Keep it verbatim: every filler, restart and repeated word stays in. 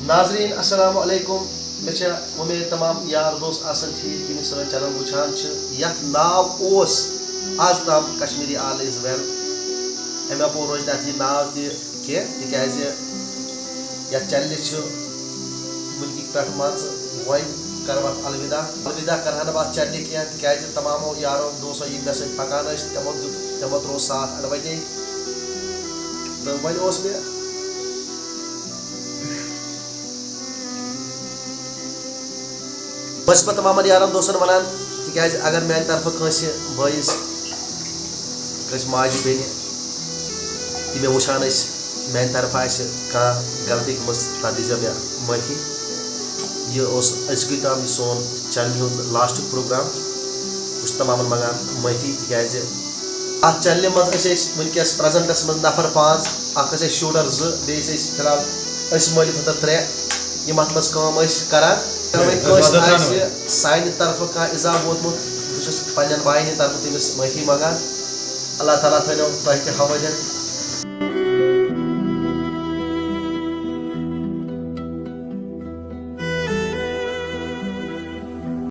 ناظرین، السلام علیکم۔ مےٚ چھےٚ وۄمید تمام یار دوست آسن ٹھیٖک، یِم سٲنۍ چینل وٕچھان چھِ۔ یتھ ناو اوس آز تام کشمیری آل از ویل۔ امہِ اپور روزِ نہٕ اتھ یہِ ناو تہِ کینٛہہ، تِکیازِ یتھ چینلہِ چھِ وٕنکہِ پٮ۪ٹھ مان ژٕ وۄنۍ کرو اتھ الوداع۔ الوداع کرہا نہٕ بہٕ اتھ چینلہِ کینٛہہ، تِکیازِ تمامو یارو دوستو یِم مےٚ سۭتۍ پکان ٲسۍ، تِمو دیُت، تِمو ترٛوو ساتھ اَنہِ وَتے۔ تہٕ وۄنۍ اوس مےٚ بہٕ چھُس پَتہٕ تمامَن یارَن دوستَن وَنان، تِکیٛازِ اگر میٛانہِ طرفہٕ کٲنٛسہِ بٲیِس، کٲنٛسہِ ماجہِ بیٚنہِ، یہِ مےٚ وٕچھان ٲسۍ، میٛانہِ طرفہٕ آسہِ کانٛہہ غلطی گٔمٕژ، تَتھ دیٖزیو مےٚ معٲفی۔ یہِ اوس أزکُے تام یہِ سون چینلہِ ہُنٛد لاسٹُک پروگرام۔ بہٕ چھُس تمامَن منٛگان معٲفی، تِکیٛازِ اَتھ چینلہِ منٛز ٲسۍ أسۍ وٕنکیٚس پریزنٹس منٛز نفر پانٛژھ، اکھ ٲسۍ أسۍ شوٗٹر زٕ، بیٚیہِ ٲسۍ أسۍ فی الحال أسۍ مٲلۍ پھتر ترٛےٚ، یِم اتھ منٛز کٲم ٲسۍ کران۔ اگر وۄنۍ کٲنٛسہِ آسہِ سانہِ طرفہٕ کانٛہہ ایٖزا ووتمُت، بہٕ چھُس پننٮ۪ن باین ہٕنٛدِ طرفہٕ تٔمِس معٲفی منٛگان۔ اللہ تعالیٰ تھٲینو تۄہہِ تہِ حوٲلٮ۪ن۔